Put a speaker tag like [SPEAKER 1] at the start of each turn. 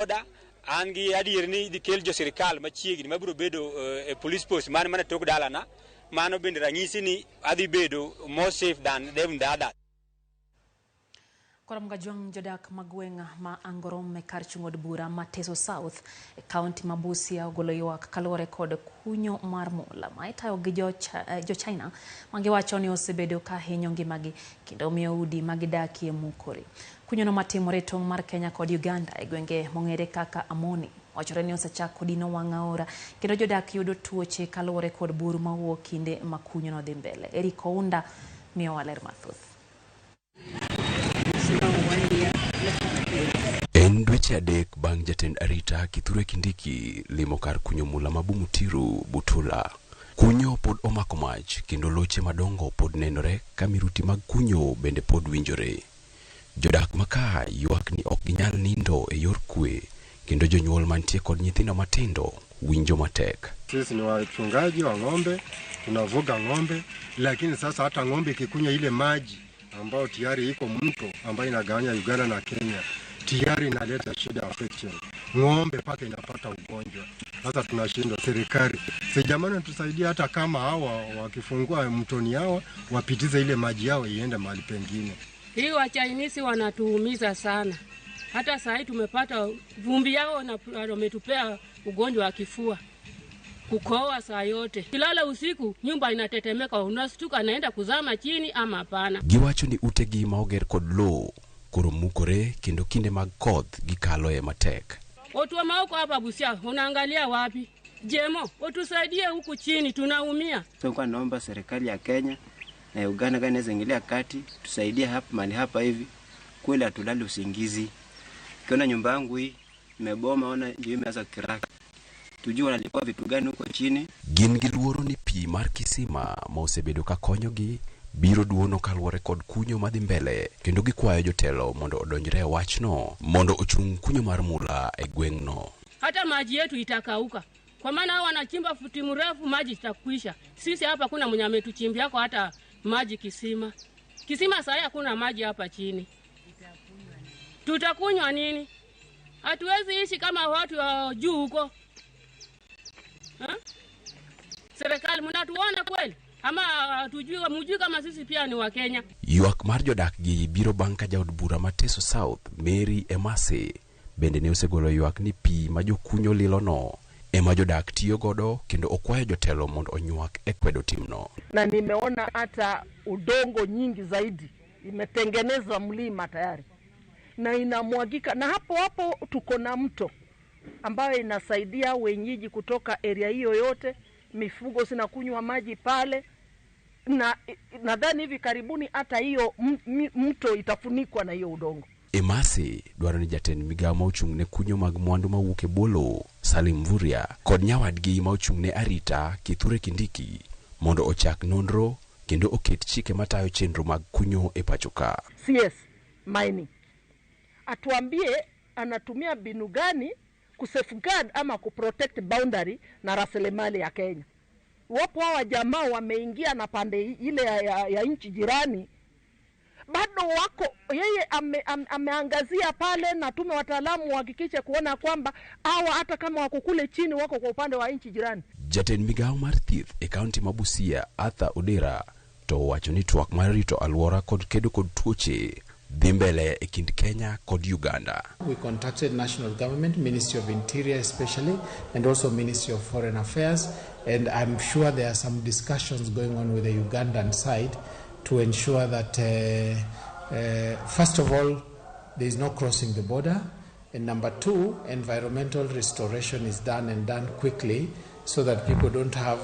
[SPEAKER 1] Oda an gi adier ni idhi kel jo sirikal machiegni mabiro bedo e police post man mana tok dalana. Mano bende ranyisi ni adhi bedo more safe than even the others.
[SPEAKER 2] Koro Mgajwang' jodak ma gweng' ma Angorom e kar chung' od bura ma Teso South e kaunti ma Busia ogolo ywak kaluwore kod kunyo mar mula ma itayo gi jo China ma giwacho ni osebedo ka hinyo ngimagi kendo miyo udi ma gidakie mukore. Kunyono matimore e tong' mar Kenya kod Uganda e gwenge mong'ere kaka Amoni wachore ni osechako dino wang' aora kendo jodak yudo tuoche kaluwore kod buru mawuok kinde ma kunyono dhi mbele. Eric Ounda miyowa ler mathoth.
[SPEAKER 3] En dweche 3 bang' jatend arita Kithure Kindiki limo kar kunyo mula ma Bumutiru, Butula. Kunyo pod omako mach kendo loche madongo pod nenore ka miruti mag kunyo bende pod winjore. Jodak maka ywak ni ok ginyal nindo e yor kwe kendo jonyuol mantie kod nyithindo matindo winjo matek.
[SPEAKER 4] Sisi ni wachungaji wa ng'ombe, tunavuga ng'ombe, lakini sasa hata ng'ombe ikikunywa ile maji ambao tayari iko mto ambayo inagawanya Uganda na Kenya, tayari inaleta shida affection. Ng'ombe paka inapata ugonjwa. Sasa tunashindwa, serikali si jamani tusaidie, hata kama hawa wakifungua mtoni yao wapitize ile maji yao iende mahali pengine.
[SPEAKER 5] Hii wa Chinese wanatuumiza sana. Hata saa hii tumepata vumbi yao na wametupea ugonjwa wa kifua. Kukohoa saa yote. Kilala usiku nyumba inatetemeka, unastuka naenda kuzama chini ama hapana.
[SPEAKER 3] Giwacho ni utegi ma oger kod lowo koro mukore kendo kinde mag koth gikaloe matek.
[SPEAKER 5] Watu wa maoko hapa Busia, unaangalia wapi? Jemo, utusaidie huku chini tunaumia.
[SPEAKER 6] So kwa naomba serikali ya Kenya na Uganda kama inaweza ingilia kati, tusaidie hapa mahali hapa hivi. Kweli hatulali usingizi. Ukiona nyumba yangu hii imeboma, ona ndio imeanza kiraka. Tujue wanalipwa vitu gani huko chini.
[SPEAKER 3] Gin gi luoro ni pi mar kisima ma osebedo ka konyogi biro duono kaluwore kod kunyo madhi mbele kendo gikwayo jotelo mondo odonjre e wachno mondo ochung kunyo mar mula e gweng'no.
[SPEAKER 5] Hata maji yetu itakauka. Kwa maana hao wanachimba futi mrefu maji itakwisha. Sisi hapa kuna mwenye ametuchimbia kwa hata maji kisima. Kisima saa hii hakuna maji hapa chini. Tutakunywa nini? Hatuwezi ishi kama watu wa juu huko. Ha? Serikali mnatuona kweli? Ama hatujui, mjui kama sisi pia ni wa Kenya?
[SPEAKER 3] Ywak mar jodak gi biro bang' ka jaod bura ma Teso South Mary Emase bende ne osegolo ywak ni pi ma jokunyo lilono ema jodak tiyo godo kendo okwayo jotelo mondo onywak e kwedo timno.
[SPEAKER 7] Na nimeona hata udongo nyingi zaidi imetengeneza mlima tayari na inamwagika, na hapo hapo tuko na mto ambayo inasaidia wenyeji kutoka area hiyo yote, mifugo zinakunywa maji pale, na nadhani hivi karibuni hata hiyo mto itafunikwa na hiyo udongo.
[SPEAKER 3] Emase dwaro ni jatend migawo ma ochung' ne kunyo mag mwandu mawuok e bwo lowo Salim Mvurya kod nyawadgi ma ochung' ne arita Kithure Kindiki mondo ochak nonro kendo oket chike matayo chenro mag kunyo e pacho ka.
[SPEAKER 7] CS Mining atuambie anatumia mbinu gani kusafeguard ama kuprotect boundary na rasilimali ya Kenya. Wapo hawa jamaa wameingia na pande ile ya nchi jirani, bado wako yeye ameangazia pale, na tume wataalamu wahakikishe kuona kwamba hawa hata kama wako kule chini wako kwa upande wa nchi jirani.
[SPEAKER 3] Jatend migawo mar thieth e kaunti ma Busia Arthur Odera to owacho ni twak mar rito alwora kod kedo kod tuoche dhi mbele e kind Kenya kod Uganda.
[SPEAKER 8] We contacted national government, Ministry of Interior especially, and also Ministry of Foreign Affairs, and I'm sure there are some discussions going on with the Ugandan side to ensure that first of all, there is no crossing the border, and number two, environmental restoration is done and done quickly so that people don't have